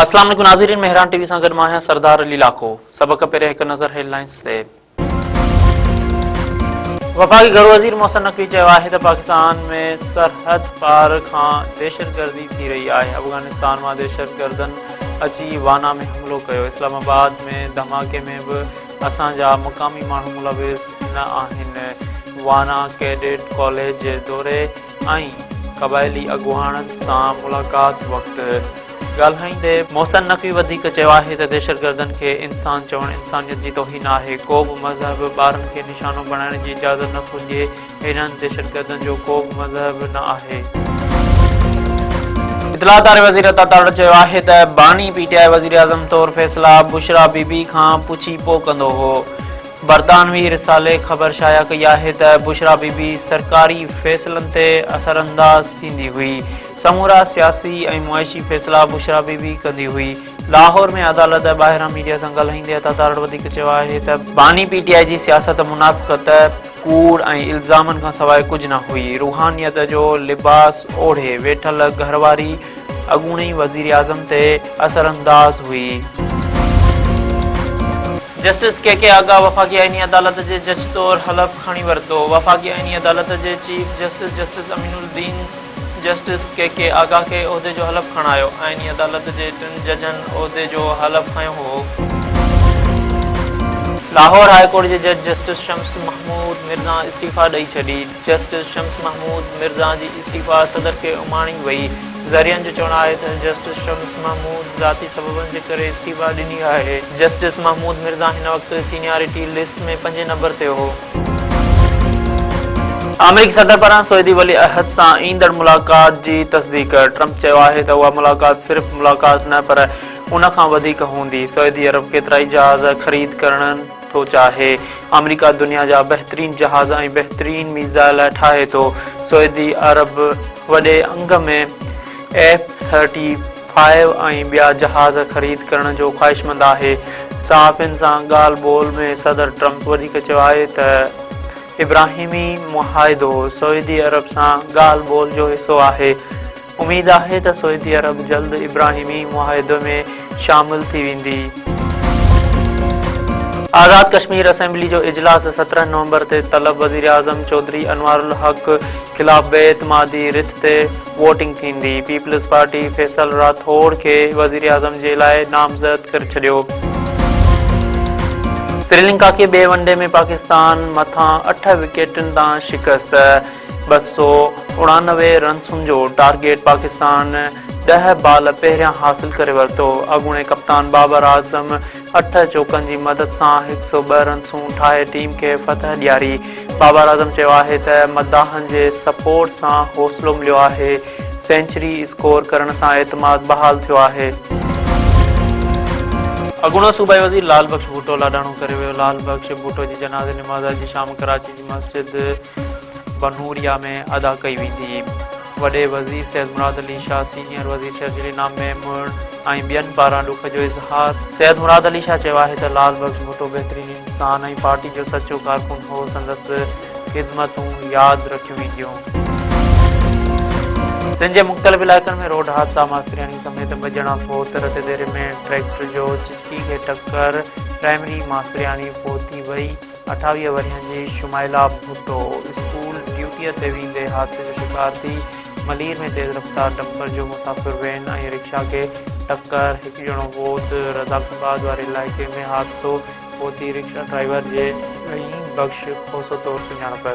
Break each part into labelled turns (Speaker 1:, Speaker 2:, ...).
Speaker 1: اسلام عليڪم ناظرين مهراڻ ٽي وي سان گڏ مان آهيان سردار علي لاکو سڀ کان پهرين هڪ نظر هيڊ لائنز تي. وفاقي گهرو وزير محسن نقوي چيو آهي ته پاڪستان ۾ سرحد پار کان دهشتگردي ٿي رهي آهي، افغانستان مان دهشتگردن اچي وانا ۾ حملو ڪيو، اسلام آباد ۾ ڌماڪي ۾ به اسان جا مقامي ماڻهو ملوث نه آهن، وانا ڪيڊٽ ڪاليج جي دوري ۽ قبائلي اڳواڻن سان ملاقات وقت ڳالهائيندي محسن نقوي وڌيڪ چيو آهي ته دهشتگردن کي انسان چوڻ انسانيت جي توهين آهي، ڪو به مذهب ٻارن کي نشانو بڻائڻ جي اجازت نه ٿو ڏئي، هنن دهشتگردن جو ڪو به مذهب نه آهي. اطلاعات واري وزير عطا تارڙ چيو آهي ته باني پي ٽي آء وزيراعظم طور فيصلا بشريٰ بي بي کان پڇي پوء ڪندو هو. برطانوي رسالي خبر شايع ڪئي آهي ته بشريٰ بي بي سرڪاري فيصلن تي اثرانداز ٿيندي هئي. سمورا سياسي ۽ معاشي فيصلا بشريٰ بي بي ڪندي هئي. لاهور ۾ عدالت ٻاهران ميڊيا سان ڳالهائيندي عطا تارڙ وڌيڪ چيو آهي ته باني پي ٽي آء جي سياست منافقت، ڪوڙ ۽ الزامن کان سواء ڪجهه نه هئي، روحانيت جو لباس اوڙهي ويٺل گهرواري اڳوڻي وزيراعظم تي اثرانداز هئي. جسٽس ڪي ڪي آغا وفاقي آئيني عدالت جي جج طور حلف کڻي ورتو. وفاقي آئيني عدالت جي chief justice justice Amin Uddin justice K K Agha کي عهدي جو حلف کڻايو. آئيني عدالت جي ٽن ججن عهدي جو حلف کنيو هو. لاهور هاء ڪورٽ جي جج جسٽس شمس محمود مرزا استعيفيٰ ڏئي ڇڏي. جسٽس شمس محمود مرزا جي استعيفيٰ صدر کي اماڻي وئي. ذريعن جو چوڻ آهي ته جسٽس شمس محمود ذاتي سببن جي ڪري استعيفيٰ ڏني آهي. جسٽس محمود مرزا هن وقت سينيارٽي لسٽ ۾ پنجين نمبر تي هو. آمريڪي صدر پاران سعودي ولي عهد سان ايندڙ ملاقات جي تصديق، ٽرمپ چيو آهي ته اها ملاقات صرف ملاقات نه پر ان کان وڌيڪ هوندي، سعودي عرب ڪيترائي جهاز خريد ڪرڻ ٿو چاهي، آمريڪا دنيا جا بهترين جهاز ۽ بهترين ميزائل ٺاهي ٿو، سعودي عرب وڏي انگ ۾ ايف ٿرٽي فائيو ۽ ٻيا جهاز خريد ڪرڻ جو خواهشمند آهي. صحافين سان ڳالهه ٻولهه ۾ صدر ٽرمپ وڌيڪ چيو آهي ته ابراهيمي معاهدو سعودي عرب سان ڳالهه ٻولهه جو حصو آهي، اميد آهي ته سعودي عرب جلد ابراهيمي معاهدي ۾ شامل ٿي ويندي. آزاد ڪشمير اسيمبلي جو اجلاس 17 نومبر تي طلب، وزيراعظم چوڌري انوارالحق خلاف بي اعتمادي رٿ تي ووٽنگ ٿيندي، پيپلز پارٽي فيصل راٺوڙ کي وزيراعظم جي لاء نامزد ڪري ڇڏيو. سريلنڪا کي ٻئي ون ڊي ۾ پاڪستان مٿان اٺ وڪيٽن تان شڪست، 299 رنسن جو ٽارگيٽ پاڪستان 10 بال پهريان حاصل ڪري ورتو، اڳوڻي ڪپتان بابر اعظم اٺ چوڪن جي مدد سان 102 رنسون ٺاهي ٽيم کي فتح ڏياري. بابر اعظم چيو آهي ته مداحن جي سپورٽ سان حوصلو مليو آهي، سينچري اسڪور ڪرڻ سان اعتماد بحال ٿيو آهي. اڳوڻو صوبائي وزير لال بخش ڀٽو لاڏاڻو ڪري ويو، لال بخش ڀٽو جي جنازي نماز اڄ شام ڪراچي جي مسجد بنوريا ۾ ادا ڪئي ويندي. وڏي وزير سيد مراد علي شاهه، سينيئر وزير شرجيل انعام ميمڻ ۽ ٻين پاران ڏک جو اظهار. سيد مراد علي شاهه چيو آهي ته لال بخش ڀٽو بهترين انسان ۽ پارٽي جو سچو ڪارڪن هو، سندس خدمتون ياد رکيون وينديون. سنڌ جي مختلف علائقن ۾ روڊ حادثا، ماسترياڻي سميت ٻه ڄڻا فوت، رتي ديري ۾ ٽريڪٽر جو چچڪي کي ٽڪر، پرائمري ماسترياڻي فوت ٿي وئي. 28 ورهين جي شمائلا ڀٽو اسڪول ڊيوٽيء تي ويندي حادثي جو شڪار ٿي، ملير ۾ تيز رفتار ڊمپر جو مسافر وين ۽ رڪشا کي ٽڪر، هڪ ڄڻو فوت، رزاق آباد واري علائقي ۾ حادثو، فوتي رڪشا ڊرائيور جي رحيم بخش کوسو طور سڃاڻپ.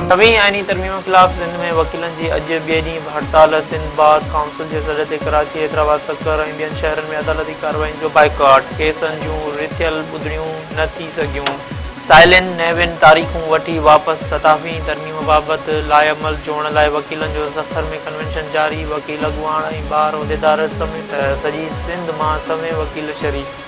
Speaker 1: نوين آئيني ترميم خلاف سنڌ ۾ وڪيلن جي اڄ ٻئي ڏينهن به هڙتال، سنڌ بار ڪائونسل جي سڏ تي ڪراچي، حيدرآباد، سکر ۽ ٻين شهرن ۾ عدالتي ڪارروائين جو بائيڪاٽ، ڪيسن جون رٿيل ٻڌڻيون نه ٿي سگهيون، سائلين نوين تاريخون وٺي واپس ستاويهين ترميم بابت لائحه جوڙڻ لاء وڪيلن جو سکر ۾ ڪنوينشن جاري، وڪيل اڳواڻ ۽ بار عهديدار سميت سڄي سنڌ مان سوين وڪيل شريڪ.